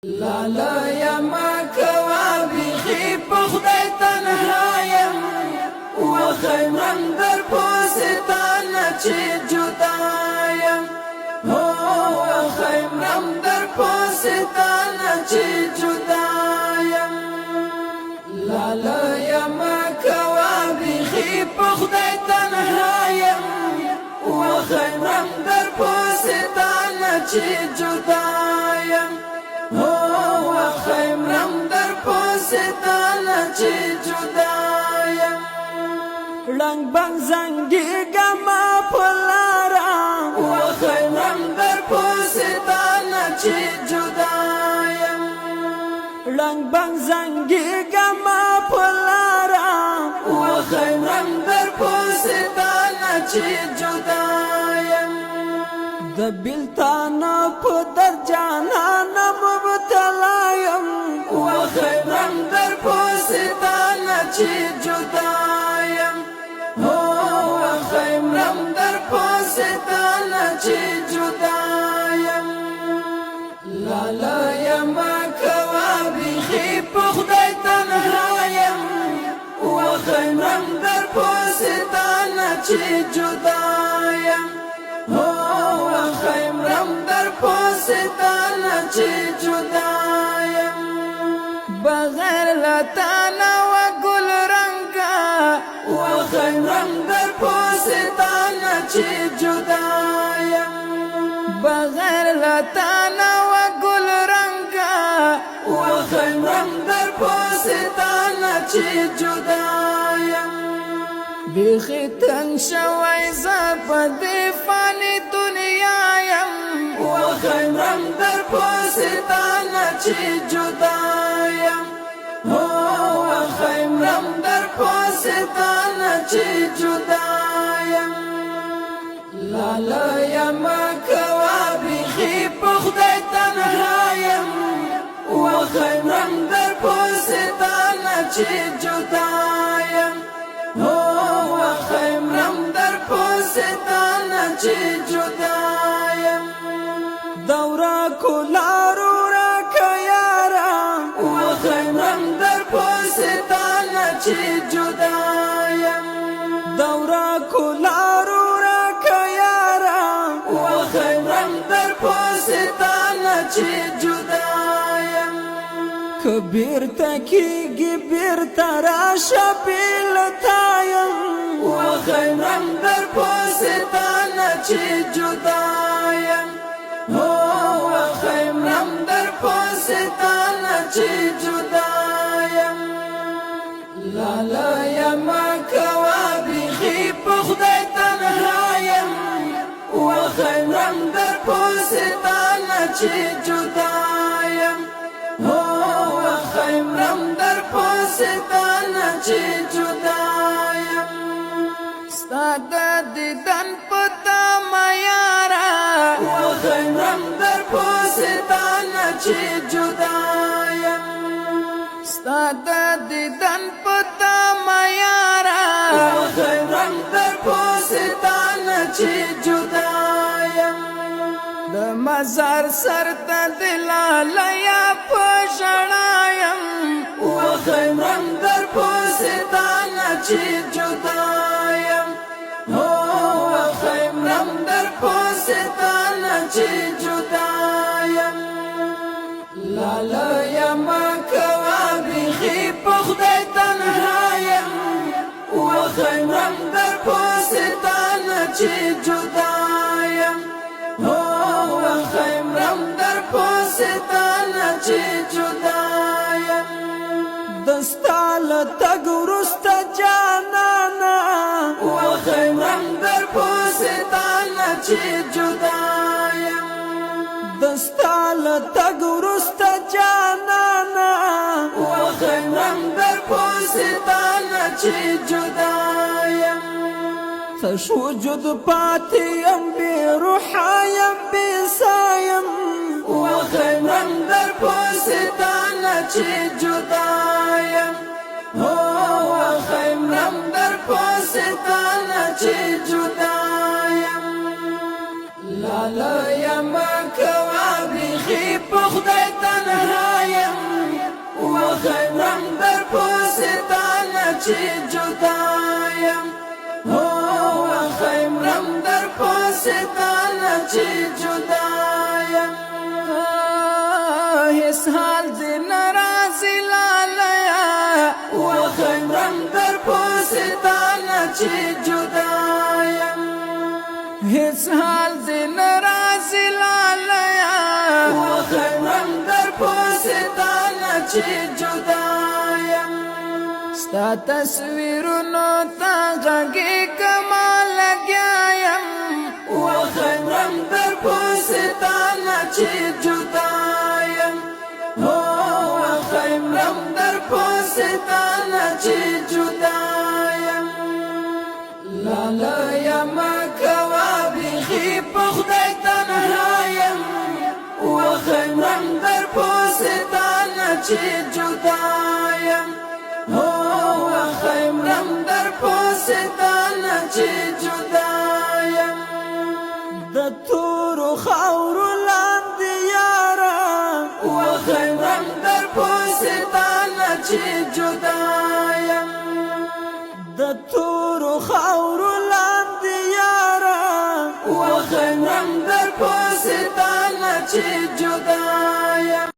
لالا یما کوا بیخی په خدای تنها یم، وخیمرم در پوستان چې جدا یم. هو وخیمرم در پوستان چې جدا یم. لالا یما کوا بیخی په خدای تنها یم، وخیمرم در پوستان چې جدا یم. هو خیمرم در پوستان چې جدا یم. لنګ بنګ زنګي ګما پلارا، وخیمرم در پوستان چې جدا یم. لنګ بنګ زنګي ګما پلارا، وخیمرم در پوستان چې جدا یم. د بلتان په در جانان مبتلا یم، وخیمرم در پوستان چې جدا یم. هو وخیمرم در پوستان چې جدا یم. لالا یما کوا بیخی په خدای تنها یم، وخیمرم در پوستان چې جدا یم. هو وخیمرم در پوستان چې جدا یم. بغیر لتانا و ګل رنگا، وخیمرم در پوستان چې جدا یم. بغیر لتانا و ګل رنگا، وخیمرم در پوستان چې جدا یم. بیخی تنگ شوی ز په دې فاني دنیا یم، وخیمرم در پوستان چې جدا یم. هو وخیمرم در پوستان چې جدا یم. لالا یما کوا بیخی په خدای تنها یم، وخیمرم در پوستان چې جدا یم. هو وخیمرم در پوستان چې جدا یم. دورا کولارو را کیارا، وخیمرم در پوستان چې جدا یم. دورا کولارو را کیارا، وخیمرم در پوستان چې جدا یم. کبیر تکیږي بیرته راشه بیلتایم، وخیمرم در پوستان چې جدا یم. هو وخیمرم در پوستان چې جدا یم. لالا یما کوا بیخی په خدای تنها یم، وخیمرم در پوستان چې جدا یم. هو وخیمرم در پوستان چې جدا یم. ستا د دیدن پتا یارا، وخیمرم در پوستان چې جدا یم. ستا د دیدن پتا یارا، وخیمرم در پوستان چې جدا یم. د مزار سر ته دلالیا په ژړایم، وخیمرم در پوستان چې جدا یم. هو وخیمرم در پوستان چې جدا یم. لالا یما کوا بیخی په خدای تنها یم، وخیمرم در پوستان چې جدا یم. هو وخیمرم در پوستان چې جدا یم. دستال تګ وروسته جانانا، وخیمرم در پوستان چې جدا یم. دستال تګ وروسته جانانا، وخیمرم در پوستان چې جدا یم. تش وجود پاتې یم، بې روحه یم، بې سایم، وخیمرم در پوستان چې جدا یم. هو وخیمرم در پوستان چې جدا یم. لالا یما کوا بیخی په خدای تنها چې جدا یم. هیڅ حال دې ناراضي لالیا، وخمرم در پسې تانه چې جدا یم. هیڅ حال دې ناراضي لالیا، وخمرم در پسې تانه چې جدا یم. ستا تصویرونو ته غږې کما لګیا یم. وخمرم در پسې تانه چې جدا یم. هو وخمرم در پسې تانه چې جدا یم. لالا یم کوا بخي په خدای تنها یم. وخمرم در پسې تانه چې جدا یم. هو وخمرم در پسې تانه چې جدا یم. د تورو خاورو لاندې یاره، وخمرم در پسې تانه چې جدا یم. د تورو خاورو لاندې یاره، وخمرم در پسې تانه چې جدا